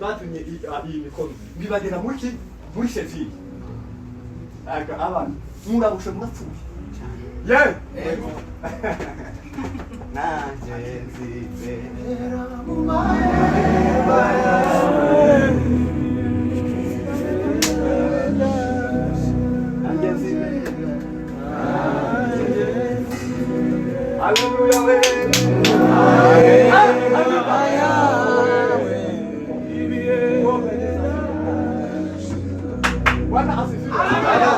Bapimye iyi mikono, bibagera muri ki? Muri cheville. Ariko abana murabushe, murapfuye ye. Nanjye nzibera mu mahema yawe, nanjye nzibera. Haleluya we. Haleluya yawe. Bwana asifiwe.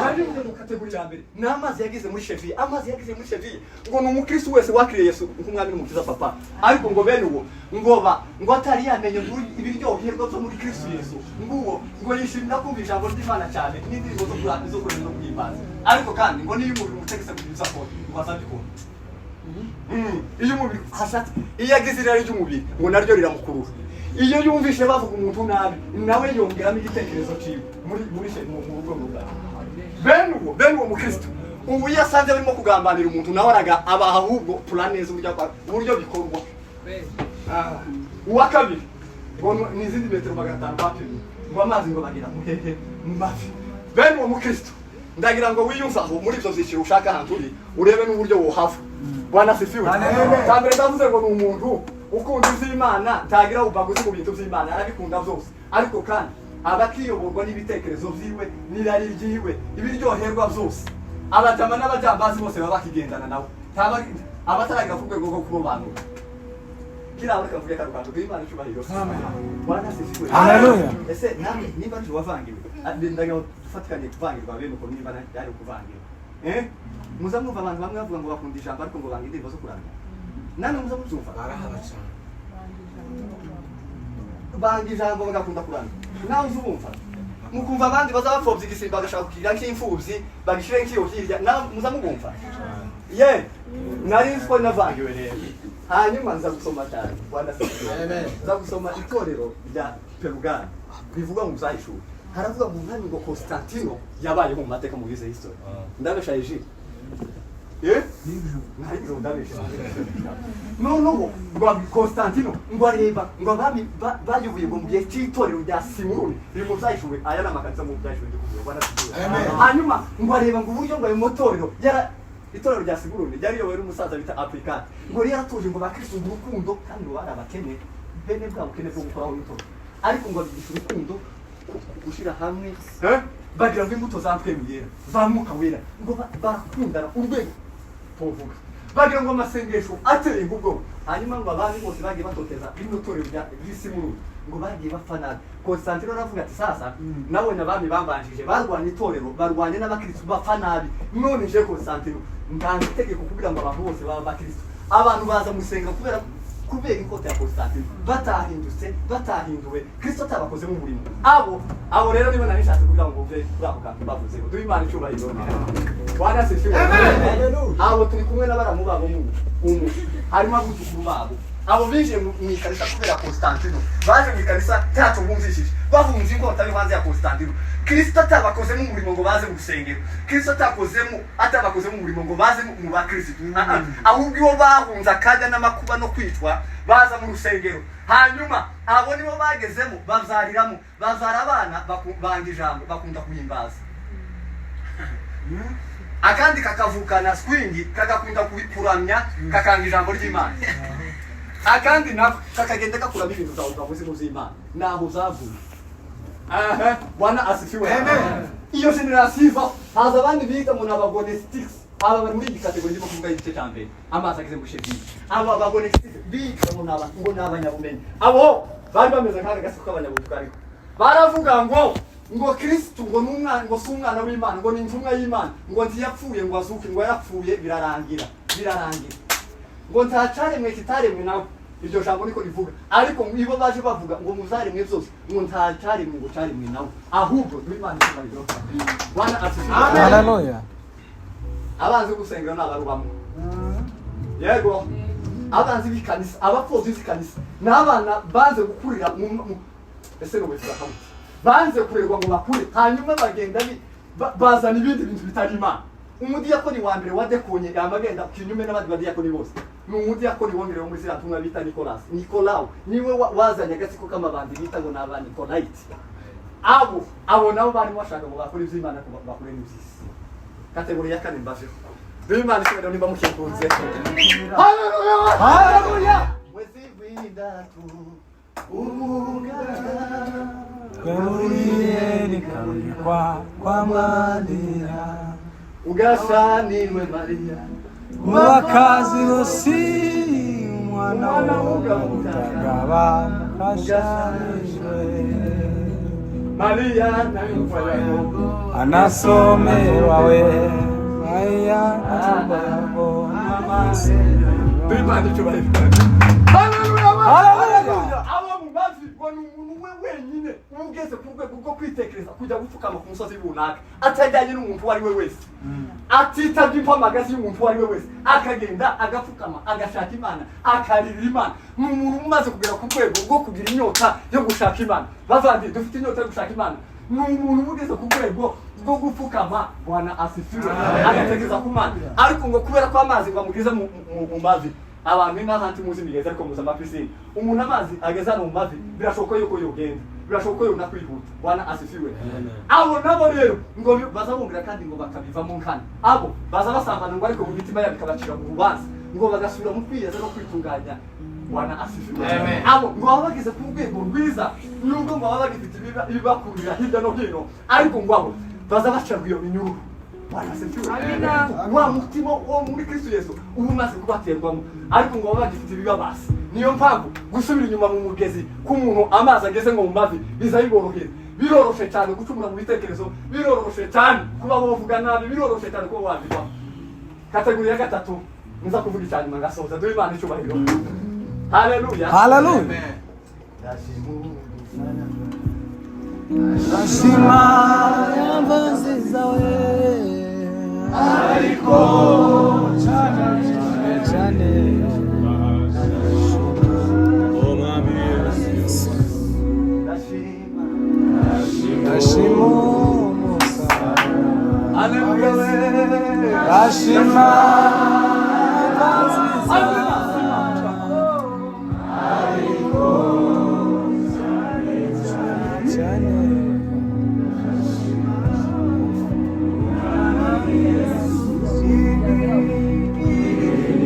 Hanyuma mu catégorie ya mbere ni amazi yageze muri cheville. Amazi yageze muri cheville ngo ni umukristo wese wakiriye Yesu nk'umwami n'umukiza, papa. Ariko ngo bene uwo ngo ba ngo atari yamenye ngo ibiryoherwa byo muri Kristo Yesu, nguwo ngo yishimira kumva ijambo ry'Imana cyane n'indirimbo zo kurata, zo kuramya no guhimbaza. Ariko kandi ngo niyo umubiri umutegetse kugira ibyo akora, ngo azabikora. Iyo umubiri hashatse, iyo agize irari ry'umubiri, ngo naryo riramukurura. Iyo yumvishe bavuga umuntu nabi, nawe yongeramo igitekerezo ciwe muri mu rugo bwawe. Bene uwo mukristo ubu, iyo asanze barimo kugambanira umuntu, nawe araga abaha ahubwo plan neza uburyo uburyo bikorwa. Uwa kabiri ngo ni izindi metero 500 bapimye, ngo amazi ngo bagera mu hehe? Mu mavi. Bene uwo mukristo, ndagira ngo wiyumve aho muri ibyo byiciro, ushaka ahantu uri, urebe n'uburyo wohava. Bwana asifiwe. Cya mbere ndavuze ngo ni umuntu ukunda iby'Imana, ntagira ubaguzi mu bintu by'Imana, arabikunda byose. Ariko kandi aba akiyoborwa n'ibitekerezo byiwe n'irari ryiwe, ibiryoherwa byose. Abajama n'abajambazi bose baba bakigendana nawe. Abataraga ku rwego rwo kurobanura kiriya. Reka mvuge kano kantu, duhe Imana icyubahiro. Bwana asifiwe. Haleluya. Ese namwe niba ari wavangiwe, ndagira ngo dufatikanye kuvangirwa bene uko, niba yari ukuvangirwa, muza mwumva abantu bamwe bavuga ngo bakunda ijambo, ariko ngo banga indirimbo zo kuramya. Namwe muza mubyumva? Barahaba cyane. Banga ijambo, bagakunda kuramya. Nawe uza ubumva, mukumva abandi baza bapfobya igisimba, bagashaka kukigira nk'imfubyi, bagishire nk'iyo hirya. Nawe muza mubumva ye. Nari nzi ko navangiwe rero, hanyuma nza gusoma cyane. Bwana asifiwe. Amen. Nza gusoma itorero rya Perugani rivuga mu Byahishuwe. Haravuga mu mwami ngo Constantino yabayeho mu mateka, mu bize history. Ndabesha Ejide? Ntabwo ndabesha. Noneho ngo Constantino ngo areba ngo abami bayoboye ngo mu gihe cy'itorero rya Simuruni, riri mu Byahishuwe. Aya ni amakanisa mu Byahishuwe ndi kuvuga. Bwana asifiwe. Amen. Hanyuma ngo areba ngo uburyo ngo ayo matorero yara itorero rya Simuruni ryari riyobowe n'umusaza bita Aprikate, ngo yari yaratuje ngo bakristo ngo urukundo, kandi ngo bari abakene, bene bwa bukene bwo gukoraho n'itorero, ariko ngo abigisha urukundo, gushyira hamwe, bagira ngo imbuto za Mpwemu Yera, za Mwuka Wera, ngo barakundana urwego tuvuga, bagira ngo amasengesho ateye ubwoba. Hanyuma ngo abami bose bagiye batoteza rino torero rya Risimuruni, ngo bagiye bapfa nabi. Constantino aravuga ati: "Sasa nabonye abami bambanjije barwanya itorero, barwanya n'abakristo, bapfa nabi. None je Constantino ntanze itegeko kugira ngo abantu bose babe abakristo." Abantu baza musenga kubera inkota ya Constantino, batahindutse, batahinduwe, Kristo atabakozemo umurimo. Abo rero nibo nari nishatse kugira ngo mve kuri ako kantu bavuzeho. Duhe Imana icyubahiro. Bwana asifiwe. Abo turi kumwe n'abaramu babo mu umu harimo abuzukuru babo. Abo binjiye mu ikanisa kubera Constantino, baje mu ikanisa ntacyo bumvishije, bahunze inkota yo hanze ya Constantino. Kristo atabakozemo umurimo ngo baze mu rusengero, Kristo atabakozemo umurimo ngo baze mu bakristo. Ah, ah. Ahubwo iyo bahunze akaga n'amakuba no kwicwa, baza mu rusengero. Hanyuma abo nibo bagezemo, babyariramo, babyara abana banga ijambo, bakunda guhimbaza. Akandi kakavukana swingi, kagakunda kuramya, kakanga ijambo ry'Imana. Akandi nako kakagenda kakuramo ibintu byawe bwavuze mu by'Imana naho zavuye. Aha, Bwana asifiwe. Amen. Iyo génération ivaho, haza abandi bita ngo ni abagnostics. Aba bari muri iyi catégorie ndimo kuvuga igice cya mbere, amazi ageze mu cheville. Aba bagnostics bita ngo ni abanyabumenyi. Abo bari bameze nk'aka gasiko k'abanyabumenyi kariho. Baravuga ngo Kristu ngo ni umwana, ngo si umwana w'Imana, ngo ni intumwa y'Imana, ngo ntiyapfuye ngo azuke, ngo yarapfuye birarangira, birarangira, ngo nta caremwe kitaremwe nawe. Iryo jambo niko rivuga. Ariko ibo baje bavuga ngo muzaremwe byose, ngo nta caremwe ngo caremwe nawe ahubwo. Duhe Imana icyubahiro. Bwana asifiwe. Haleluya. Abanzi gusengera ni abarubamo. Yego, abanzi b'ikanisa, abapfobyi b'ikanisa ni abana banze gukurira ese ngo bivuga kabuti, banze kurerwa ngo bakure, hanyuma bagenda bazana ibindi bintu bitari Imana. Umudiyakoni wa mbere wadekonye yama agenda kinyume n'abandi badiyakoni bose. Ni umudiyakoni wongerewe muri ziriya ntumwa bita Nicolas Nikolao, niwe wazanye agatsiko k'amabandi bita ngo ni Abanikolayiti. Abo nabo barimo bashaka ngo bakore iby'Imana, ngo bakore n'iby'isi. Catégorie ya kane mbajeho. Duhe Imana icyubahiro nimba mukikunze. Haleluya! Haleluya! Mwezi w'indatu umugara. Tweburiye rikarurikwa kwa Mariya. Ugashanirwe Mariya. Ubakazi rusi umwana w'umugaba mukashanijwe. Mariya nayo. Anasomerwa we Mariya anasomerwa. Duhe Imana icyubahiro. Haleluya! Haleluya! Abo mu mavi ngo ni umuntu we wenyine uba ugeze ku rwego rwo kwitekereza kujya gupfukama ku musozi runaka, atajyanye n'umuntu uwo ari we wese, atitabye impamagazi y'umuntu uwo ari we wese, akagenda agapfukama, agashaka Imana, akarira Imana. Ni umuntu umaze kugera ku rwego rwo kugira inyota yo gushaka Imana. Bavandi, dufite inyota yo gushaka Imana. Ni umuntu uba ugeze ku rwego rwo gupfukama, Bwana asifiwe, agatekereza ku Mana. Ariko ngo kubera ko amazi ngo amugeze mu mavi, abantu n'ahandi muzi imigezi, ariko muzi amapisine, umuntu amazi ageze hano mu mavi, birashoboka yuko yogenda, birashoboka ko yonakwihuta. Bwana asifiwe. Abo nabo rero ngo baza bumvira kandi ngo bakabivamo nkana. Abo baza basambana ngo, ariko mu mitima yabo ikabacira mu rubanza, ngo bagasubira mu kwiyeza no kwitunganya. Bwana asifiwe. Abo ngo baba bageze ku rwego rwiza, nubwo ngo baba bagifite ibibakururira hirya no hino, ariko ngo abo baza bacagwa iyo minyururu. Bwana asifiwe. Wa mutima wo muri Kristo Yesu uba umaze kubaterwamo, ariko ngo baba bagifite ibibabasa. Niyo mpamvu gusubira inyuma mu mugezi k'umuntu amazi ageze ngo mu mavi biza biborohera. Biroroshe cyane gucumura mu bitekerezo, biroroshe cyane kuba wovuga nabi, biroroshe cyane kuba wabivamo. Catégorie ya gatatu nza kuvuga icya nyuma ngasoza. Duhe Imana icyubahiro. Haleluya! Haleluya! Ndashima yamva nziza we, ariko cyane cyane. Umwami Yesu. Ndashima. Ndashima umusaraba. Haleluya! Ndashima yamva nziza. Ariko cyane.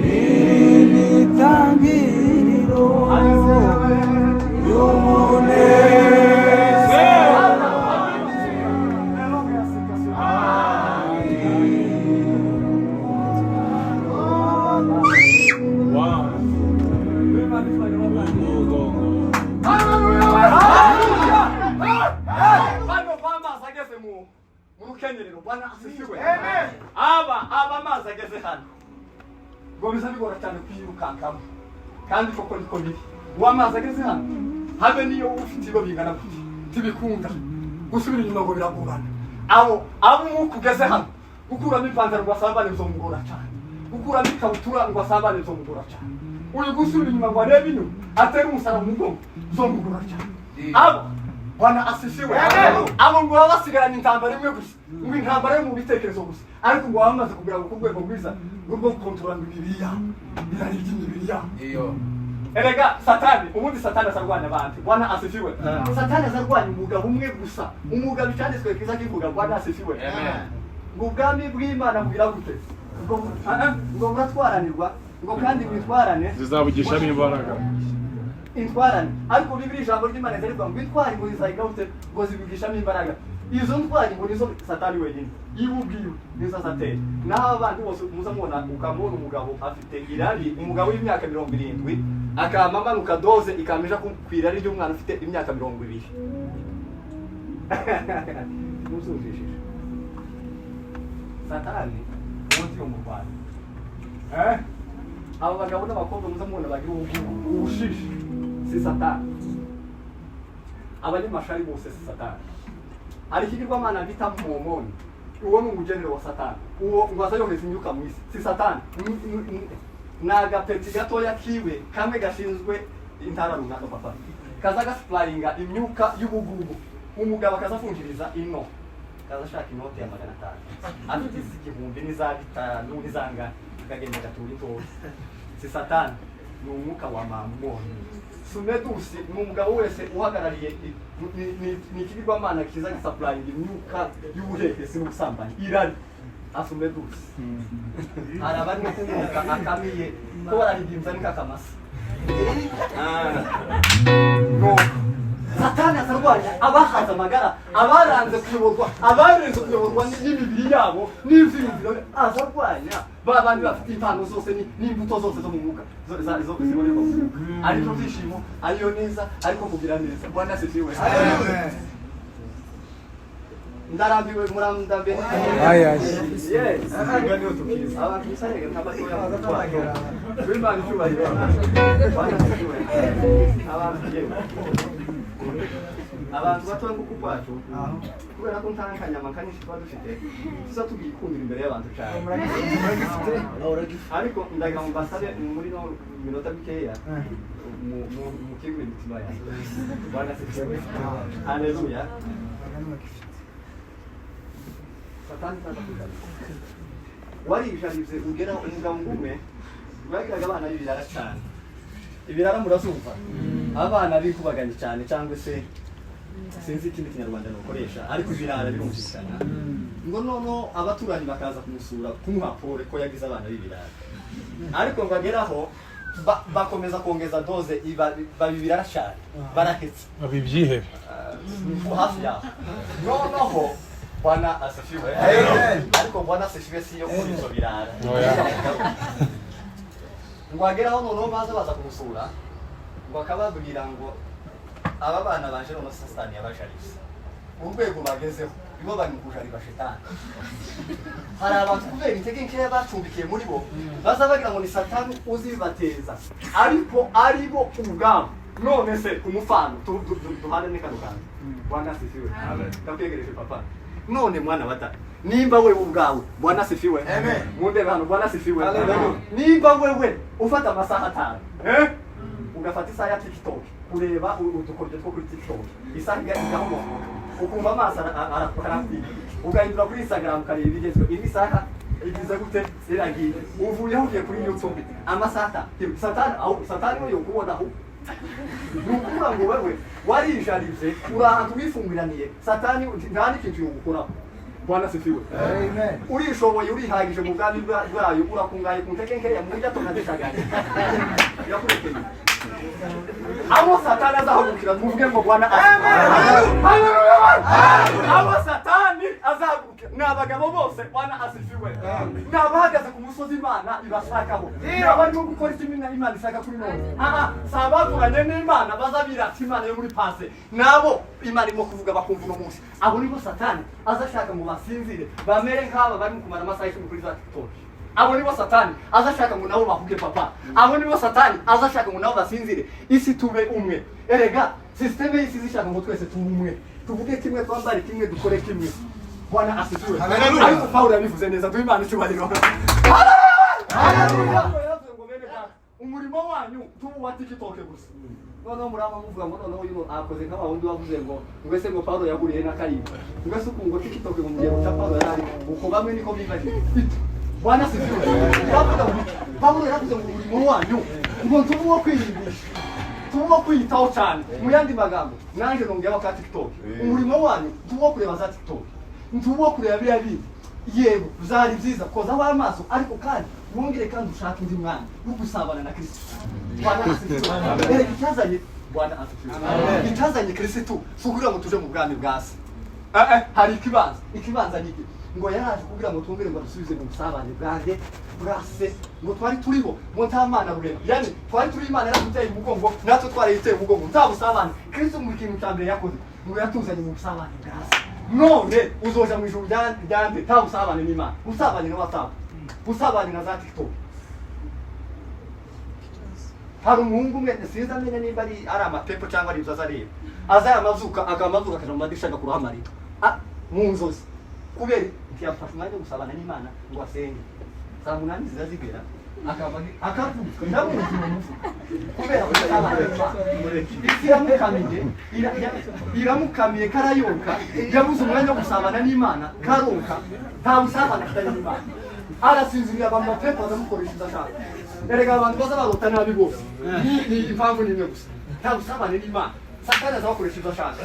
Iri ni itangiriro y'umunezero. Wow. Umugongo. Bano b'amazi ageze mu rukenyerero, Bwana asifiwe, aba amazi ageze hano ngo biza bigora cyane kuyirukankamo. Kandi koko niko biri. Uwo amazi ageze hano, habe niyo ufite ibiro bingana gutya, ntibikunda gusubira inyuma, ngo biragorana. Abo umwuka ugeze hano, gukuramo ipantaro ngo asambane bizomugora cyane, gukuramo ikabutura ngo asambane bizomugora cyane, uyu gusubira inyuma ngo arebe inyuma atere umusaraba mu mugongo bizomugora cyane. Abo, Bwana asifiwe, abo ngo baba basigaranye intambara imwe gusa, ngo intambara yo mu bitekerezo gusa. Ariko ngo baba bamaze kugera ku rwego rwiza rwo gukontorora ngo imibiri yabo, irari ry'imibiri yabo. Erega Satani, ubundi Satani azarwanya abandi. Bwana asifiwe. Satani azarwanya umugabo umwe gusa, umugabo. Icyanditswe kiza kivuga, Bwana asifiwe, ngo ubwami bw'Imana bugira gute? Ngo ngo buratwaranirwa, ngo kandi mwitwarane Zizabugishamo imbaraga. Intwarane. Ariko Bibiri, ijambo ry'Imana rivuga ngo intwari ngo zizayiga gute? Ngo zibigishamo imbaraga. Izo ntwari ngo nizo Satani wenyine iwe ubwiwe nizo azatera. Naho abandi bose muza mubona, ukamubona umugabo afite irari, umugabo w'imyaka 70 akama amanuka doze ikamija ku irari ry'umwana ufite imyaka 20. Muzumvishije Satani umunsi yo mu Rwanda, eh? Aba bagabo n'abakobwa muza mubona bagira ubushishi si Satani. Abanyamashari bose si Satani. Hari ikigirwamana bita Momoni, uwo ni umugenero wa Satani. Uwo ngo aza yohereza imyuka mu isi, si Satani. Ni agapeti gatoya kiwe kamwe gashinzwe intara runaka, papa, kaza gasupurayinga imyuka y'ubugugu. Umugabo akaza afungiriza ino, kaza ashaka inote ya 500, afite iz'igihumbi n'iza bitanu n'izangana, akagenda agatura intoki. Si Satani, ni umwuka wa Mamoni. Sumedusi ni umugabo wese uhagarariye ni ikigirwamana kiza gisapurayinga imyuka y'ubuhehesi n'ubusambanyi, irari. Asumedusi hari abarimo kumwuka akamiye ko bararirimba ni kakamasa. Nuko Satani azarwanya abahaze amagara, abaranze kuyoborwa, abarenze kuyoborwa n'imibiri yabo n'ivyiyumviro. Azarwanya ba bandi bafite impano zose n'imbuto zose zo mu mwuka ziboneka mu mwuka, ariko byishimo, ariyo neza, ariko kugira neza. Bwana asifiwe. Ndarambiwe, murandambiwe? Ay, ay. Yes. Abantu bisarega nk'abatoya mu gutwara. W'Imana icyubahiro. Bwana asifiwe. Abantu, yewe. Abantu batoya nk'uku kwacu, kubera ko nta kanyama kanyinshi tuba dufite, tuza tubikundira imbere y'abantu cyane. Ariko ndagira ngo mbasabe muri no minota mikeya mukingure imitima yanyu. Bwana asifiwe. Haleluya. Satani ntaza kugaruka. Warijarivye ugera umugabo ngumwe bagiraga abana b'ibirara cyane. Ibirara murazumva, abana bikubaganye cyane, cyangwa se sinzi ikindi Kinyarwanda nukoresha, ariko ibirara birumvikana. Ngo noneho abaturanyi bakaza kumusura kumuha pole ko yagize abana b'ibirara, ariko ngo ageraho bakomeza kongeza dose, baba ibirara cyane, barahetse. Baba ibyihebe. Hafi yaho. Noneho Bwana asifiwe. Ariko Bwana asifiwe si yo kuri ibyo birara. Oya. Ngo ageraho noneho baza kumusura, ngo akababwira ngo aba bana baje noneho Satani yabajarise urwego bagezeho, nibo bari mu kujariba shetani. Hari abantu kubera intege nkeya bacumbikiye muri bo, baza bagira ngo ni Satani uzibateza, ariko ari bo ubwabo. None se umufano duhane ni kano kantu. Bwana asifiwe. Ndakwegereje papa. None mwana wa data, nimba wewe ubwawe, Bwana asifiwe, mundebe hano, Bwana asifiwe, nimba wewe ufata amasaha 5, ugafata isaha ya TikTok kureba udukoryo two kuri TikTok, isaha igahomoka, ukumva amaso arakwiye, ugahindura kuri Instagram ukareba ibigezweho, indi saha igize gute? Iragiye. Uvuyeho ugiye kuri YouTube amasaha 5. Satani aho, Satani we yokubona aho. Ni ukuvuga ngo wewe warijarivye, uri ahantu wifungiraniye, Satani nta n'ikintu yogukoraho. Bwana asifiwe. Urishoboye, urihagije mu bwami bwayo, urakungaye ku ntege nkeya mu buryo atonadeshaganye yakurekeye. Abo Satani azahagurukira, muvuge ngo Bwana. Abo Satani azahagurukira ni abagabo bose, Bwana asifiwe, ni abahagaze ku musozi Imana ibashakaho, ni abarimo gukora icyo Imana ishaka kuri none. Aha si abavuganye n'Imana baza birata Imana yo muri passé, nabo Imana irimo kuvuga bakumva uno munsi. Abo nibo Satani azashaka ngo basinzire, bamere nk'aba barimo kumara amasaha 10 kuri za TikTok. Abo nibo Satani azashaka ngo nabo bahuge papa. Abo nibo Satani azashaka ngo nabo basinzire, isi tube umwe. Erega système y'isi zishaka ngo twese tube umwe, tuvuge kimwe, twambare kimwe, dukore kimwe. Bwana asifiwe. Ariko Pawulo yabivuze neza, duhe Imana icyubahiro. Haleluya. Yaravuze ngo bene data, umurimo wanyu tuba uwa TikTok gusa. Noneho muraba muvuga ngo noneho uyu akoze nka wa wundi wavuze ngo ese ngo Pawulo yahuriye na Kayini, ngo ese uku ngo TikTok ngo mugiye guca Pawulo yarari uko. Bamwe niko bibagiwe. Bwana asifiwe. Bavuga ngo Pawulo yaravuze ngo umurimo wanyu ngo tuba uwo kwiyumvisha, tuba uwo kwiyitaho cyane. Mu yandi magambo, nanjye nongeyeho ka TikTok, umurimo wanyu tuba uwo kureba za TikTok, tuba uwo kureba biriya bindi. Yego, byari byiza kozaho amaso, ariko kandi wongere kandi ushake undi mwanya wo gusabana na Kristo. Bwana asifiwe. Erega icyazanye, Bwana asifiwe, icyazanye Kristo si ukugira ngo tuje mu bwami bwa se. Hari ikibanza. Ikibanza ni iki? Ngo yaraje kugira ngo twongere ngo dusubize mu busabane bwanjye bwa se. Ngo twari turiho ngo nta Mana rurema, yani twari turi Imana yaraduteye umugongo, natwe twarayiteye umugongo, nta busabane. Kristo mu kintu cya mbere yakoze, ngo yatuzanye mu busabane bwa se. None uzoja mu ijuru ryande nta busabane n'Imana, usabane na WhatsApp, usabane na za TikTok? Hari umuhungu umwe, sinzi amenya nimba ari amatepo cyangwa ari ibyo aza areba, aza yamazuka akamazuka akaja mu madirisha agakuraho amarido. Mu nzozi, kubera ntiyafashe umwanya wo gusabana n'Imana ngo asenge. Saa 8 ziza zigera akaba akavuga, ndamuzi uwo muvuga, kubera gusabana n'Imana. Isi iramukamiye, iramukamiye, karayonka. Yabuze umwanya wo gusabana n'Imana, karonka, nta busabane afitanye n'Imana, arasinziriye, aba mu matepo azamukoresha ibyo ashaka. Erega abantu baza barota nabi bose, ni impamvu ni imwe gusa: nta busabane n'Imana. Satani azabakoresha ibyo ashaka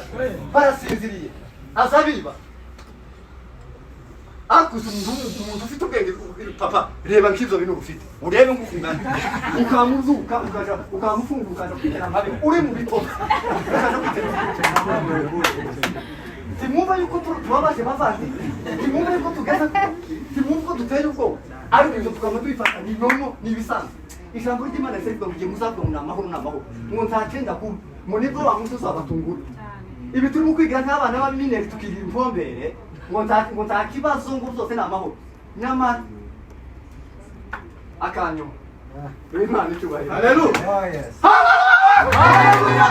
barasinziriye, azabiba akuze. Umuntu ufite ubwenge, papa, reba nk'ibyo bintu ufite, urebe nk'uko ungana, ukamuzuka, ukaja ukamufungura, ukaja kwitera amabi uri mu bitotsi, ukaja kwitera. Timwumva yuko tubabaje bavandi? Timwumva yuko tugeze? Timwumva ko duteye ubwoba? Ariko ibyo tukaba tubifata ni nono, ni ibisanzwe. Ijambo ry'Imana rivuga ngo igihe muzavuga ngo ni amahoro, ni amahoro, ngo nta kuba, ngo nibwo wa munsi uzabatungura. Ibi turimo kwiga nk'abana b'abamineri, tukigira impombere ngo nta kibazo, ngo byose ni amahoro, nyamara akanyuma. Imana icyubahiro. Hallelujah. Oh, yes. Haleluya!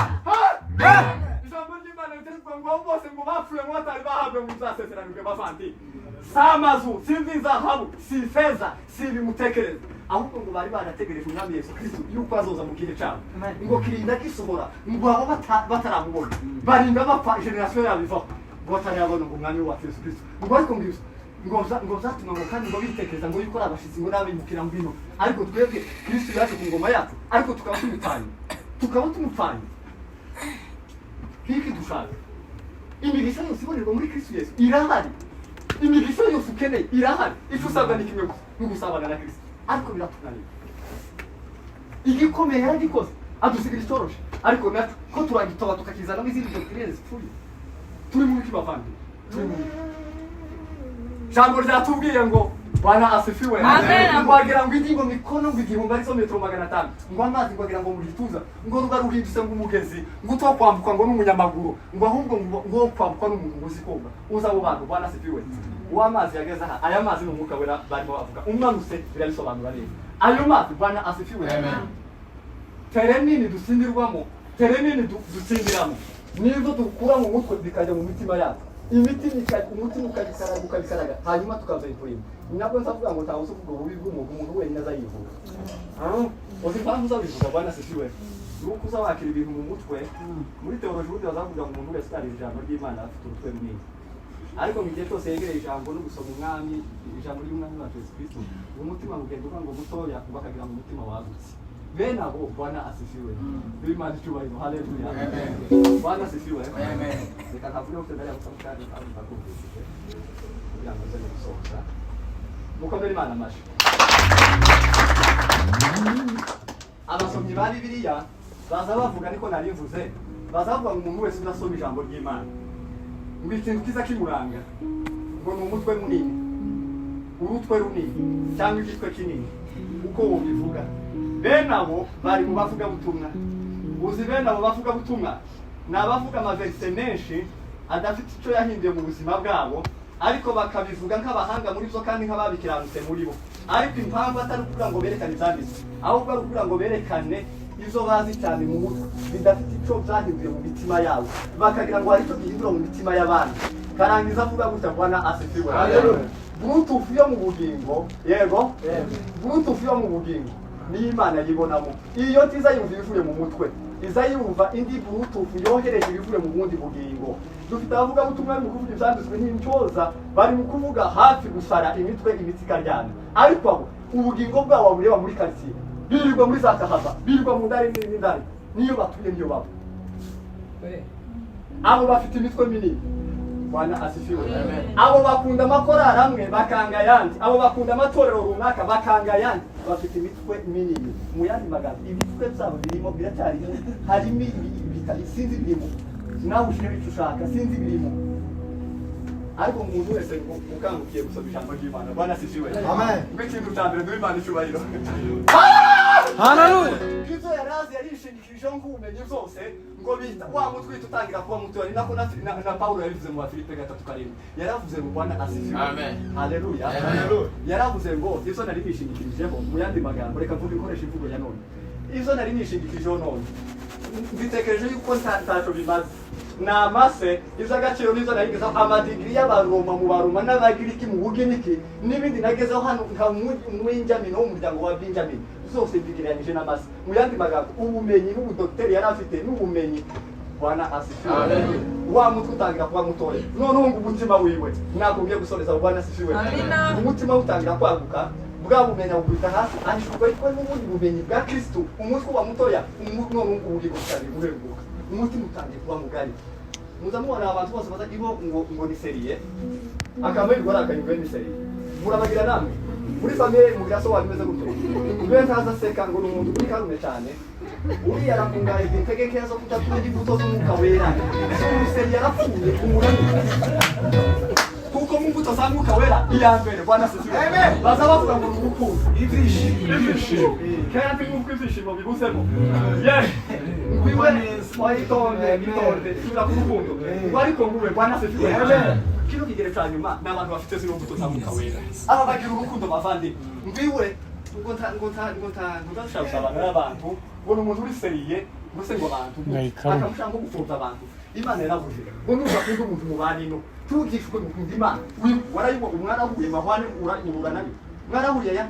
Ijambo ry'Imana riteretswe ngo abo bose ngo bapfuye ngo batari bahabwe ngo muzasezeranirwe bavandi, si amazu, si inzahabu, si ifeza, si ibimutekereza, ahubwo ngo bari barategereje Umwami Yesu Kristo yuko azoza mu gihe cyabo, ngo kirinda gisohora, ngo abo bataramubona barinda bapfa, génération yabo ivaho ngo batarabona ngo Umwami wacu Yesu Kristo. Ngo ariko ngo ibyo ngo byatuma ngo kandi ngo bitekereza ngo yuko ari abashitsi ngo n'abimukira ngwino. Ariko twebwe Kristo yaje ku ngoma yacu, ariko tukaba tumupfanye, tukaba tumupfanye. Nk'iki dushaka, imigisha yose ibonerwa muri Kristo Yesu irahari. Imigisha yose ukeneye irahari. Icyo usabwa ni kimwe gusa, ni ugusabana na Kristo, ariko biratunanira. Igikomeye yaragikoze, adusigira icyoroshe, ariko natwe ko turagitoba tukakizanamo izindi doctrine zipfuye. Turi mu biki bavandi? Turi mu biki? Jambo ryatubwiye ngo Bwana asifiwe. Amen. Ngo wagira ngo indi ngo mikono ngo 1000 arizo metero 500, ngo amazi ngo wagira ngo mu gituza, ngo ruba ruhindutse ngo umugezi, ngo utwo kwambuka ngo n'umunyamaguru, ngo ahubwo ngo kwambukwa n'umuntu ngo uzi koga uza abo bantu. Bwana asifiwe. Uwo amazi yageze aha, aya mazi ni Umwuka Wera barimo bavuga. Umanutse birabisobanura neza ayo mazi. Bwana asifiwe. Terrain nini dutsindirwamo, terrain nini dutsindiramo nizo dukura mu mutwe bikajya mu mitima yacu, imitima umutima ukabikaraga, ukabikaraga, hanyuma tukavyayipurima. Ni nabwo nzavuga ngo ntawe uzi uvuga ububi bw'umuntu, umuntu wenyine azayivuga. Uzi impamvu uzabivuga? Bwana asifiwe. Ni uko uza wakira ibintu mu mutwe. Muri théologie ubundi bazavuga ngo umuntu wese utarize ijambo ry'Imana afite umutwe munini, ariko mu gihe cyose yegereye ijambo no gusoma Umwami, ijambo ry'Umwami wacu Yesu Kristo, ngo umutima ugenda uva ngo mutoya, ngo akagira ngo umutima wagutse. Bene abo, Bwana asifiwe. Imana icyubahiro. Haleluya. Bwana asifiwe. Reka ntavuge ko ndari yabusa kandi kandi ndakumvishije kugira ngo nze gusohoza. Mukomere Imana amashyi. Abasomyi ba Bibiliya baza bavuga, niko nari mvuze, baza bavuga ngo umuntu wese udasoma ijambo ry'Imana, ngo ikintu kiza kimuranga ngo ni umutwe munini, urutwe runini cyangwa igitwe kinini, uko wobivuga. Bene abo bari mu bavugabutumwa. Uzi bene abo bavugabutumwa ni abavuga amaverise menshi adafite icyo yahinduye mu buzima bwabo, ariko bakabivuga nk'abahanga muri byo kandi nk'ababikiranutse muri bo. Ariko impamvu atari ukugira ngo berekane ibyanditswe, ahubwo ari ukugira ngo berekane ibyo bazi cyane mu mutwe bidafite icyo byahinduye mu mitima yabo, bakagira ngo hari icyo gihindura mu mitima y'abandi. Karangiza avuga gutya: Bwana asifiwe. Hallelujah. Bluetooth yo mu bugingo, yego, Bluetooth yo mu bugingo niyo Imana yibonamo. Iyo ntiza yumva ibivuye mu mutwe, iza yumva indi Bluetooth yohereje ibivuye mu bundi bugingo. Dufite abavugabutumwa bari mu kuvuga ibyanditswe nk'intyoza, bari mu kuvuga hafi gusara imitwe, imitsi ikaryana, ariko abo ubugingo bwabo bureba muri karitsiye, birirwa muri za kahava, birirwa mu ndari n'indari, niyo batuye, niyo baba. Abo bafite imitwe minini. Bwana asifiwe. Abo bakunda amakorari amwe bakanga ayandi, abo bakunda amatorero runaka bakanga ayandi, bafite imitwe minini. Mu yandi magambo, ibitwe byabo birimo biracyarimo, harimo sinzi ibirimo, nawe ushiremo icyo ushaka, sinzi ibirimo. Ariko umuntu wese ngo ukangukiye gusoma ijambo ry'Imana, Bwana asifiwe. Amen. Ngo ikintu cya mbere, duhe Imana icyubahiro. Hallelujah. Ibyo yari azi yarishingikirijeho nk'ubumenyi bwose, ngo bita wa mutwe uhita utangira kuba muto. Ni nako na Pawulo yabivuze mu Bafilipe 3:7. Yaravuze ngo Bwana asifiwe. Amen. Haleluya. Amen. Yaravuze ngo ibyo nari nishingikirijeho, mu yandi magambo reka mvuge ikoresha imvugo ya none, ibyo nari nishingikirijeho none mbitekereje yuko ntacyo bimaze, ni amase. Iby'agaciro n'izo nari ngezeho, amadigiri y'Abaroma mu Baroma n'Abagiriki mu Buginiki n'ibindi nagezeho hano nka Umwinjamini wo mu muryango wa Benjamin, zose mbigereranyije n'amase. Mu yandi magambo, ubumenyi n'ubudogiteri yari afite n'ubumenyi. Bwana asifiwe. Amen. Wa mutwe utangira kuba mutoya, noneho ngo umutima wiwe, ntabwo ugiye gusoreza. Bwana asifiwe. Amina. Umutima utangira kwaguka. Bwa bumenyi abukubita hasi, ahishurwa ariko n'ubundi bumenyi bwa Kristo. Umutwe uba mutoya, none ubugingo butangiye guhenguka, umutima utangiye kuba mugari. Muza mubona abantu bose baza ibo ngo ni sérieux, akaba yirirwa arakaye ngo ni sérieux. Murabagira namwe muri famille, mugira so wabimeze gutyo, mbe ntaza aseka ngo ni umuntu uri karume cyane. Uriya arakungaye intege nkeya zo kudatunga imbuto z'Umwuka Wera. Si umusérieux, yarapfuye umurani, kuko mu mbuto za Mwuka Wera iya mbere, Bwana asifiwe, baza bavuga ngo ni urukundo. Ibyishimo. Kera ntimwumva ibyishimo bibuzemo ye ngwiwe wayitonde itonde subira ku rukundo ngo ariko nguwe. Bwana asifiwe. Kino kigero cya nyuma ni abantu bafite zino mbuto za Mwuka Wera. Aba bagira urukundo, bavandi. Ngwiwe ngo nta ngo ndashaka gusabana n'abantu, ngo ni umuntu uri sérieux, ngo se ngo abantu Ngayikaba. Akamushaka nko gupfobya abantu. Imana yaravuze ngo nudakunda umuntu mubana ino, tugisha uko mukunda Imana. Warayibonye, mwarahuye mahwane, urahura nayo, mwarahuriye ya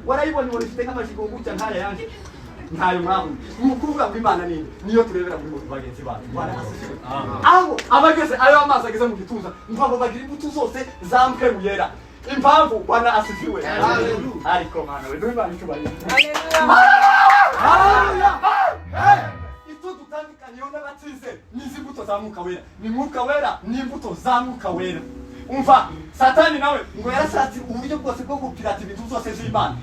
warayibonye, ubona ifite nk'amajigo gutya nk'aya yanje, ntayo mwahuye. Ni ukuvuga ngo Imana nini niyo turebera muri bagenzi bacu. Bwana asifiwe. Aho abageze ayo amazi ageze mu gituza, ngo abo bagira imbuto zose za Mpwemu Yera. Impamvu, Bwana asifiwe, ariko Mana we, duhe Imana icyubahiro. Icyo dutandukaniyeho n'abatize ni izi mbuto za Mwuka Wera, ni Mwuka Wera, ni imbuto za Mwuka Wera. Umva, Satani nawe ngo yarashatse uburyo bwose bwo gupirata ibintu byose by'Imana.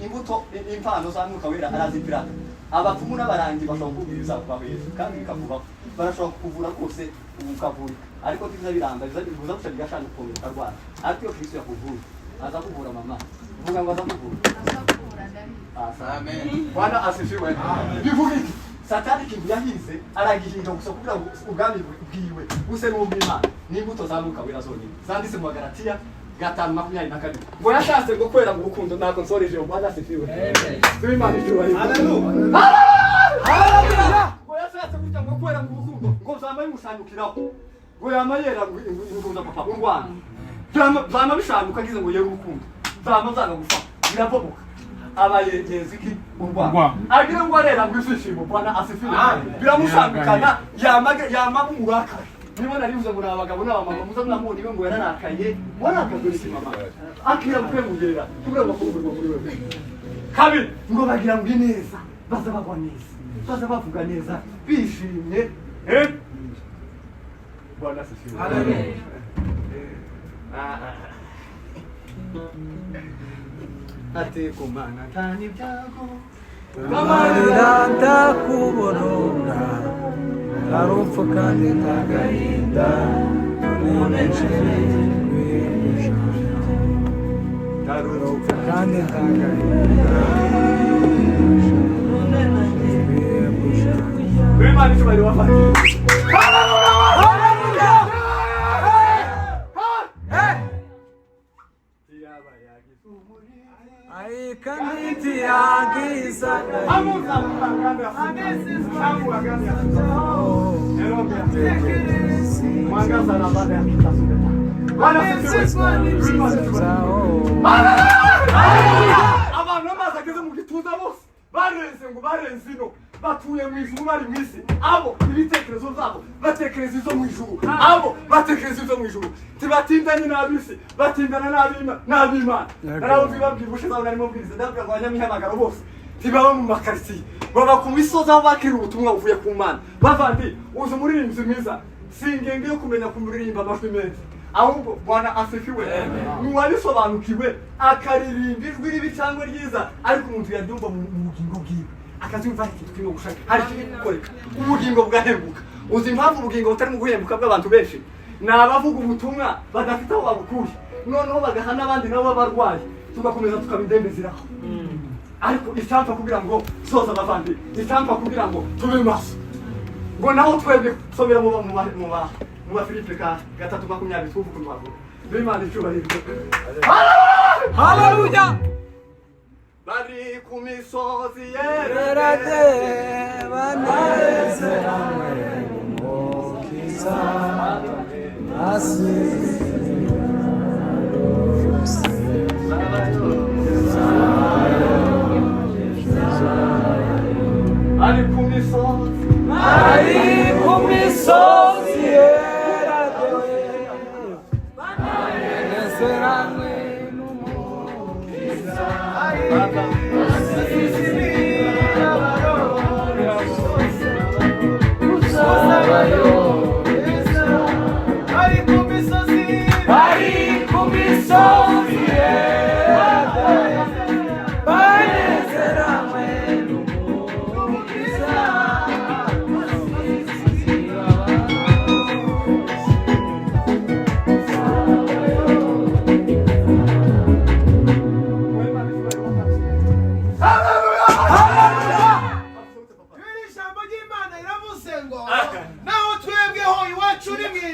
Imbuto, impano za Mwuka Wera arazipirata. Abapfumu n'abarangi bashobora kukubwira ibizakubaho Yesu kandi bikakubaho. Barashobora kukuvura rwose ukavurika, ariko biza biramba, biza biza gusa bigashana ukongera ukarwara. Ariko iyo Kristo yakuvuye, aza kuvura. Mama, vuga ngo aza kuvura. Amen. Bwana asifiwe. Bivuga iki? Satani ikintu yahize aragihinga gusa kugira ngo ubwami bwiwe buse n'ubw'Imana. Ni imbuto za Mwuka Wera zonyine zanditse mu Bagalatiya 5:22. Ngo yashatse ngo kwera mu rukundo. Ntabwo nsoreje. Bwana asifiwe. Tube Imana icyubahiro. Ngo yashatse gutya ngo kwera mu rukundo, ngo vyama bimushanyukiraho, ngo yama yera ngo ingunza papa urwana. Vyama bishanyuka, agize ngo yere urukundo, vyama vyanga gufa, birabomoka, aba yegeza iki? Urwana. Urwango. Agira ngo arera ngo ibyishimo, Bwana asifiwe, biramushangukana, yamage yama umurakare. Niba naribuze ngo ni abagabo n'abamama muza mwamubona iwe ngo yararakaye. Warakajwe n'iki, mama? Akira kwemugera kugira ngo akungurwe muri wewe. Kabiri, ngo bagira ngo ineza, baza bagwa neza, baza bavuga neza bishimye. Eh, Bwana asifiwe. Ah, ah. Ati kumana nta n'ibyago. Amarira, ndakubonora, nta rupfu kandi nta gahinda, none Nta rupfu kandi nta gahinda. Imana icyubahiro, bafatiye. Haleluya! Yaba yagize umuriro. Ay, kandi tiyagiza. Amuza kandi asize. Mwangaza na baada ya kitasubeta. Bwana asifiwe. Imana icyubahiro. Abantu amazi ageze mu gituza bose barenze, ngo barenze ino, batuye mu ijuru, bari mu isi. Abo ibitekerezo byabo batekereza izo mu ijuru, abo batekereza izo mu ijuru, ntibatindanye n'ab'isi, batindana n'ab'Imana. Yego. Narabo mbibabwira ubushize aho narimo mbwiriza, ndabwira ngo abanyamihamagaro bose ntibaba mu makaritsiye, baba ku misozi aho bakira ubutumwa buvuye ku Mana. Bavandi, uzi umuririmbyi mwiza si ingengo yo kumenya kumuririmba amajwi meza, ahubwo, Bwana asifiwe, uwabisobanukiwe akaririmba ijwi ribi cyangwa ryiza, ariko umuntu yaryumva mu bugingo bwiwe akabyumva, hari ikintu kirimo gushaka, hari ikiri gukoreka, ubugingo bugahembuka. Uzi impamvu ubugingo butarimo guhembuka bw'abantu benshi? Ni abavuga ubutumwa badafite aho babukuye, noneho bagaha n'abandi nabo b'abarwayi, tugakomeza tukaba indembe ziraho. Ariko icyampa kugira ngo soza, abavandi, icyampa kugira ngo tube maso, ngo naho twebwe somera mu Bafilipe ka 3:20, twumve ukuntu bavuga. Duhe Imana icyubahiro. Haleluya! Bari ku misozi yerere. Yerade banezeranwe n'Umukiza asize yose. Ari ku misozi. Ari ku misozi yerade banezeranwe n'Umukiza.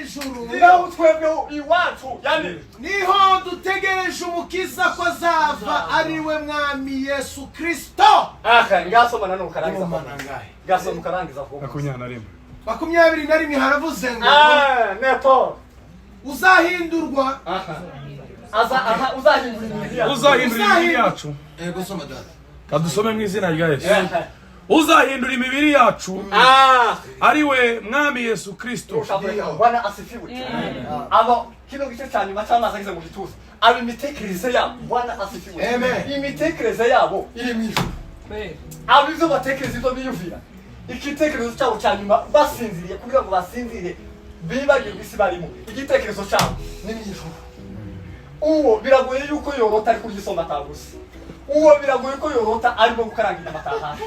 ijuru. Naho twebweho iwacu, yani Niho dutegereje umukiza ko azava, ari we Mwami Yesu Kristo. Aha ngasoma nanone ukarangiza. Roma nangahe? Ngasoma ukarangiza vuba. 21. 21 haravuze ngo Ah, neto uzahindurwa. Aha aza, aha uzahindura imibiri yacu. Uzahindura imibiri yacu. Ego, soma data. Kadusome mu izina rya Yesu. Uzahindura imibiri yacu, ari we Mwami Yesu Kristo. Bwana asifiwe. Aba kino gice cya nyuma cy'amazi ageze mu gituza, aba imitekerereze yabo, Bwana asifiwe. Amen. Imitekerereze yabo iri mu ijuru. Aba ibyo batekereza, ibyo biyumvira, igitekerezo cyabo cya nyuma basinziriye, kugira ngo basinzire bibagirwe isi barimo, igitekerezo cyabo ni mu ijuru. Uwo biragoye yuko yorota ari kurya isombe ataguze. Uwo biragoye ko yorota arimo gukaranga inyama atahashe.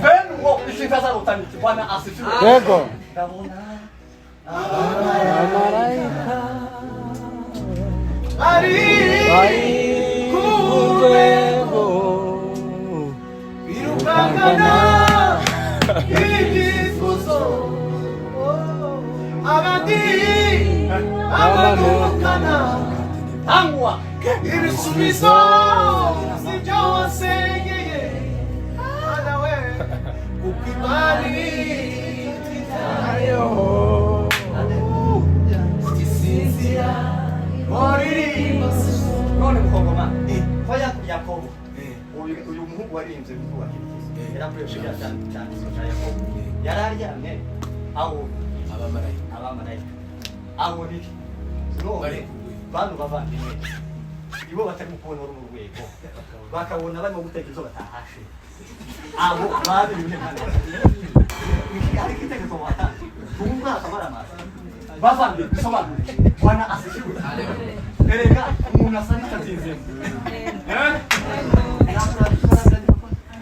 Bene uwo ikintu azarota ni iki? Bwana asifiwe. Yego. Ndabona Abamarayika ari bari ku ku rwego rwego birukangana ibyifuzo, abandi amanukana tangwa ibisubizo by'ibyo wasengeye. Mana we, kuko Imana ayo isinzira oririmba. None mukongoma kwa Yakobo, uyu muhungu waririmbye witwa Wakirikizo yaravuye kuri ya cyanditswe cya Yakobo, yari aryamye aho Abamarayika. Abamarayika aho riri none. Bari ku rwego. Bantu bavandimwe, ibo batari kubona uri mu rwego, bakabona barimo guteka ibyo batahashe, abo babiruhe. Hari igitekerezo watanze tumva akamaramaza. Bavandimwe, bisobanure. Bwana asifiwe. Erega umuntu asa n'icyatinzemo.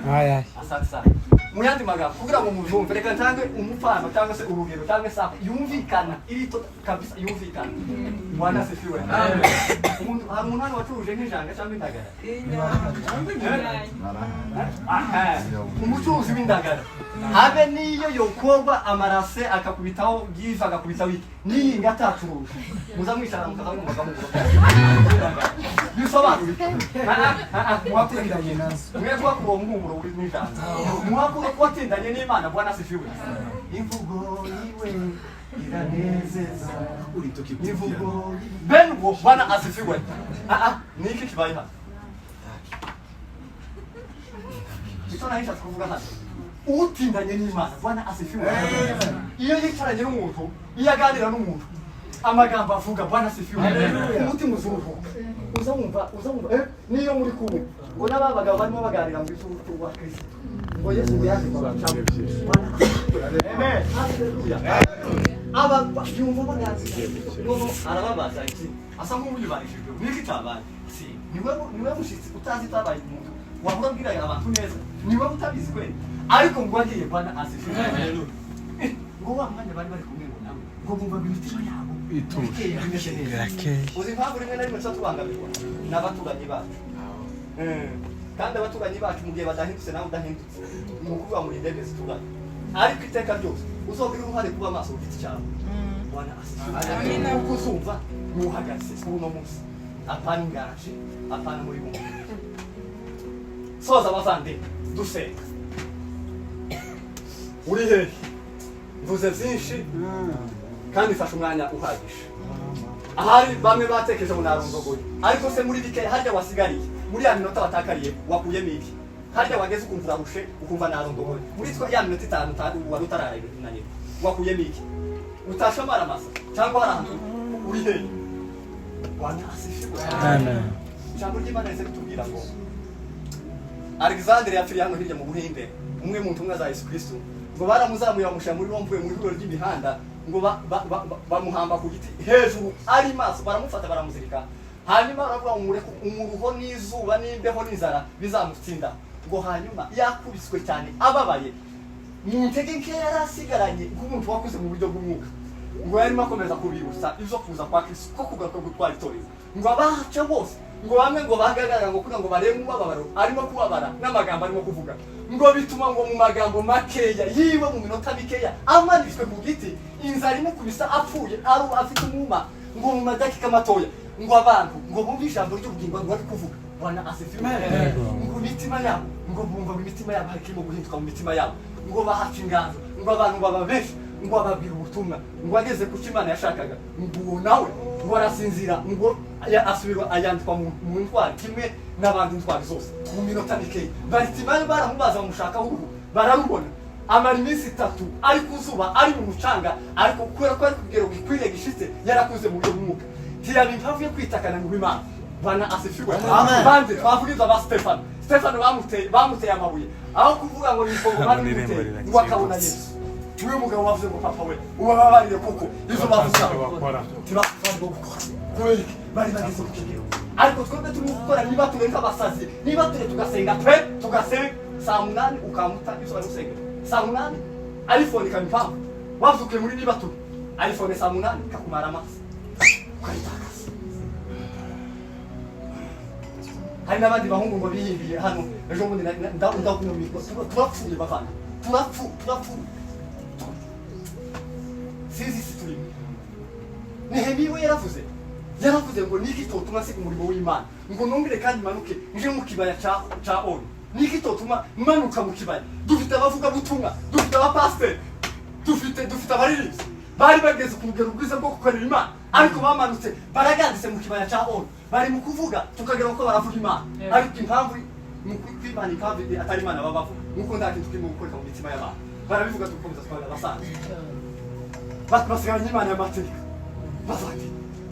Aya. Asante sana. Mu yandi magambo, kugira ngo muzumve, reka ntange umufano cyangwa se urugero cyangwa se yumvikana irito kabisa yumvikana. Bwana asifiwe. Umuntu, hari umuntu hano wacuruje nk'injanga cyangwa indagara? Aha. Umucuruzi w'indagara, habe n'iyo yokorwa amarase akakubitaho byiza, agakubitaho iki n'iyi nga atacuruje, muza mwicara mukaza mwumvaga mugura. Bisobanura iki? Mwatindanye, mwe kuba uwo muhumuro w'ijambo, mwakura kuwatindanye n'Imana. Bwana asifiwe. Imvugo yiwe iranezeza, imvugo bene ubwo. Bwana asifiwe. Ni iki kibaye hano? Icyo nari nshatse kuvuga hano, utindanye n'Imana, Bwana asifiwe, iyo yicaranye n'umuntu, iyo aganira n'umuntu, amagambo avuga, Bwana asifiwe, umutima uzuruhuka. Uza wumva, uza wumva, niyo muri kumwe ngo n'aba bagabo barimo baganira mu by'urupfu rwa Kristo, ngo Yesu ngo yaje kubacamo. Bwana asifiwe. Haleluya. Aba yumva baganira, noneho arababaza iki, asa nk'uwibarishijwe niki cyabaye. Si niwe mushyitsi utazi itabaye, umuntu wahora abwira abantu neza, niwe utabizi kweli. Ariko ngo agiye, Bwana asifiwe, ngo wa mwanya bari bari kumwe, ngo nawe ngo bumvaga imitima yabo Ituje. ikeye, imeze neza. Uzi impamvu rimwe na rimwe tuba tubangamirwa n'abaturanyi bacu? Kandi abaturanyi bacu mu gihe badahindutse, nawe udahindutse, ni ukuvuga muri ndebe zituranye. Ariko iteka ryose uzogira uruhare kuba maso ku giti cyawe. Bwana asifiwe. Kuko uzumva ntuhagaze kuri uno munsi, apana ingaje, apana muri bumwe. Soza abavandi, dusenga. Uri hehe? Mvuze byinshi kandi mfashe umwanya uhagije. Ahari bamwe batekereje ngo narundogoye, ariko se muri bike harya wasigariye, muri ya minota watakariye, wakuyemo iki? Harya wageze ukumva urarushe, ukumva narundogoye, muri twa ya minota 5 wari utararananirwa, wakuyemo iki? Utashe amaramasa cyangwa hari ahantu uri hehe? Bwana asifiwe. Amen. Ijambo ry'Imana rize ritubwira ngo Alexandre yapfiriye hano hirya mu Buhinde, umwe mu ntumwa za Yesu Kristo. Ngo baramuzamuye, bamushyira muri rond-point, mu ihuriro ry'imihanda, ngo bamuhamba ku giti hejuru ari maso. Baramufata, baramuzirika, hanyuma baravuga ngo mureke umuruho n'izuba n'imbeho n'inzara bizamutsinda. Ngo hanyuma yakubiswe cyane, ababaye, mu ntege nke yari asigaranye nk'umuntu wakuze mu buryo bw'umwuka, ngo yarimo akomeza kubibutsa ibyo kuza kwa Kristo, ko kugaruka gutwara itorero, ngo abahaca bose. Ngo bamwe ngo bahagarara ngo kugira ngo barebe umubabaro arimo kubabara n'amagambo arimo kuvuga, ngo bituma ngo mu magambo makeya yiwe, mu minota mikeya amanitswe ku giti, inzara imukubisa, apfuye ari afite umwuma, ngo mu madakika matoya ngo abantu ngo bumve ijambo ry'ubugingo ngo ari kuvuga. Bwana asifiwe. Ngo imitima yabo, ngo bumva mu mitima yabo hari kirimo guhinduka mu mitima yabo, ngo bahaca inganzo, ngo abantu baba benshi, ngo ababwira ubutumwa, ngo ageze ku cyo Imana yashakaga, ngo uwo nawe ngo arasinzira, ngo asubirwa ayandikwa mu ntwari kimwe n'abandi ntwari zose mu minota mikeya. Baritimayo baramubaza, bamushakaho uruhu bararubona. Amara iminsi 3 ari ku zuba, ari mu mucanga, ariko kubera ko ari ku kigero gikwiriye gishitse, yarakuze mu buryo bw'umwuka, ntiyaba impamvu yo kwitakana ngo Imana. Bwana asifiwe. Bande twavugiza ba Stefano. Stefano bamuteye amabuye, aho kuvuga ngo ni Hano bari ni irembo bamuteye, ngo akabona rirakingutse. Yesu, niwe mugabo wavuze ngo: "Papa we, ubababarire kuko izo bavuze Batazi icyo bakora." ntibasabwa gukora." Kubera iki? Bari bageze ku kigero. Ariko twebwe turimo gukora niba ture nk'abasazi, niba ture tugasenga pe, tugasenga saa 8, ukamuta ibyo bari gusengera saa 8, iPhone ikaba impamvu wavukiye muri niba turi iPhone saa 8 ikakumara amaso ukayitakaza. Hari n'abandi bahungu ngo bihimbiye hano ejo bundi, ndakumirwa. Turapfuye bavana, turapfuye, sinzi isi turimo. Nehemiya we yaravuze ngo: "Niki totuma nsiga umurimo w'Imana ngo nongere kandi manuke nje mu kibaya ca Onu? Niki totuma manuka mu kibaya?" Dufite abavugabutumwa, dufite abapasiteri, dufite abaririmbyi bari bageze ku rugero rwiza rwo gukorera Imana, ariko bamanutse baraganditse mu kibaya ca Onu, bari mu kuvuga tukagera ko baravuga Imana, ariko impamvu mu kwimana, impamvu atari Imana baba bavuga, nuko nta kintu kirimo gukoreka mu mitima y'abantu. Barabivuga, tugakomeza twabona abasanzwe basigaranye Imana y'amateka. Bavandi,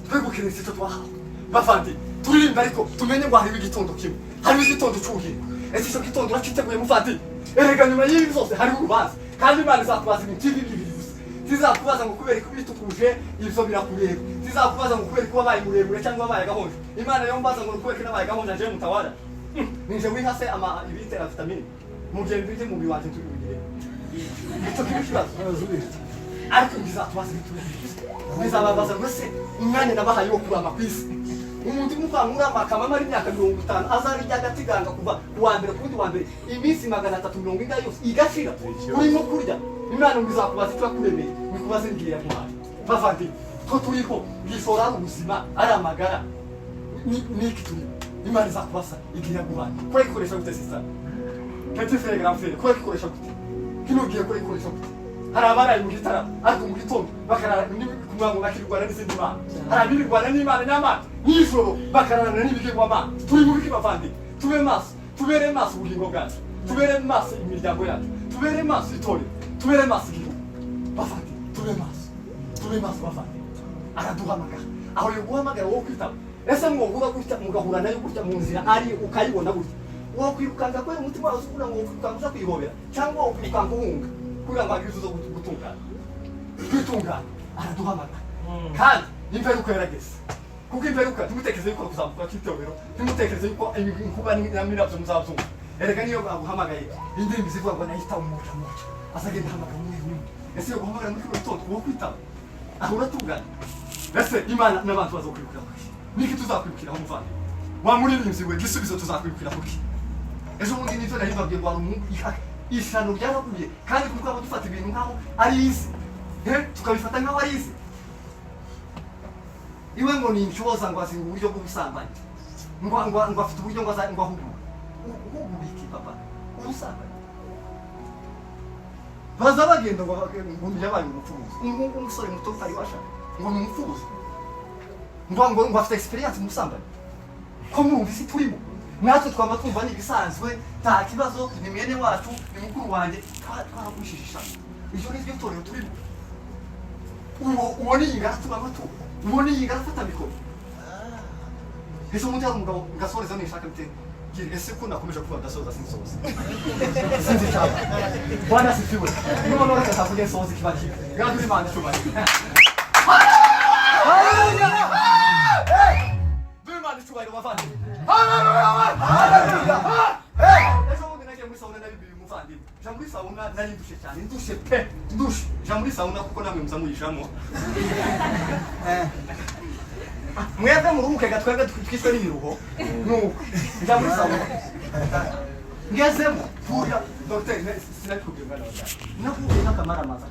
twegukire icyo twahawe. Bavandi, turirimba, ariko tumenye ngo hariho igitondo kimwe, hariho igitondo cy'ubugingo. Ese icyo gitondo uracyiteguye, muvandi? Erega nyuma y'ibi byose hariho urubanza, kandi Imana izakubaza ibintu ibi bibiri gusa. Tizakubaza ngo kubera ko witukuje, ibyo birakureba. Tizakubaza ngo kubera ko wabaye muremure cyangwa wabaye agahonje. Imana yo mbaza ngo kubera ko nabaye agahonje aje mutawara ninje wihase ama ibitera vitamine mu gihe mbirye mubiri wanje tubibugire, icyo kiba ikibazo. Ariko bizatubaza ibintu bibiri gusa. Bizababaza ngo: "Se umwanya nabahaye wo kurama ku isi?" Umuntu umuvangurama akaba amara imyaka 50, azarya agatiganga kuva ku wa mbere ku wundi wa mbere, iminsi 340 yose igashira urimo kurya. Imana ngo izakubaza icyo yakuremeye, nikubaze ngiye yaguhaye. Bavandi, ko turiho bwishora ari ubuzima, ari amagara, niki turimo? Imana izakubaza igihe yaguhaye ko ikoresha gute. Sister, petit frère, grand frère, ko ikoresha gute kino gihe? Ko ikoresha gute? Hari abaraye mu gitaramo, ariko mu gitondo bakarara ku mwango bakirwana n'izindi mana. Hari abirirwana n'Imana n'amana nijoro, bakararana n'ibigirwamana. Turi mu biki, bavandi? Tube maso, tubere maso ubugingo bwacu, tubere maso imiryango yacu, tubere maso itorero, tubere maso igihugu. Bavandi, tube maso, tube maso. Bavandi, araduhamagara. Aho yo guhamagara wowe kwitaba, ese mwohura gutya, mugahura nayo gutya mu nzira, ari ukayibona gutya, wo kwirukanga kubera umutima wawe usukura, ngo wokwirukanga uza kwihobera, cyangwa wo kwirukanga uhunga kugira ngo hagire uza gutungana? Twitungane, araduhamagara kandi imperuka yarageze. Kuko imperuka, ntimutekereze yuko kuzamuka kw'itorero, ntimutekereze yuko inkuba n'imirabyo muzabyumva. Erega niyo baguhamagaye, indirimbo zivuga ngo nahita umuca muca, azagenda ahamagara umwe umwe. Ese yo guhamagara muri kino gitondo, uwo kwitaba aho uratungana? Ese Imana n'abantu bazokwirukira kuki? Niki tuzakwirukiraho, muvandimwe wa muririmbyi we? Gisubizo, tuzakwirukira kuki? Ejo bundi nivyo nari mbabwiye ngo hari umuhungu, ishano ryaraguye, kandi kuko abo dufata ibintu nkaho ari isi, tukabifata nkaho ari isi iwe, ngo ni inshoza, ngo azinga uburyo bw'ubusambanyi, ngo afite uburyo ngo ngo ahugura. Uhugura iki, papa? Ubusambanyi baza bagenda ngo yabaye umupfubuzi. Umuhungu, umusore muto utari washaka, ngo ni umupfubuzi, ngo afite experience mu busambanyi. Ko mwumva isi turimo, natwe twaba twumva ni ibisanzwe, nta kibazo, ni mwene wacu, ni mukuru wanjye, twaragwishije ishami. Iryo ni ryo torero turimo. Uwo ni yinga aratuma amatu, uwo ni yinga arafata mikoro. Ese ubundi hari umugabo ngasoreza nishaka bite? Ese ko nakomeje kuvuga ndasoza, sinsoza, sinzi cyane. Bwana asifiwe. None reka tavuge nsoza ikiba kibi. Ngaho Imana icyubahiro. Haleluya! Duhe Imana icyubahiro, bavandimwe. Haleluya! Ejo bundi nagiye muri sauna, nabibwiye umuvandimwe, nja muri sauna, nari ndushe cyane, ndushe pe, ndushe, nja muri sauna kuko namwe muza muyijamo. Mwebwe muruhuke ga, twebwe twishwe n'imiruho. Nuko njya muri salon, ngezemo kurira dogiteri, sinabikubwiye mwana wa data, nahuye n'akamaramaza.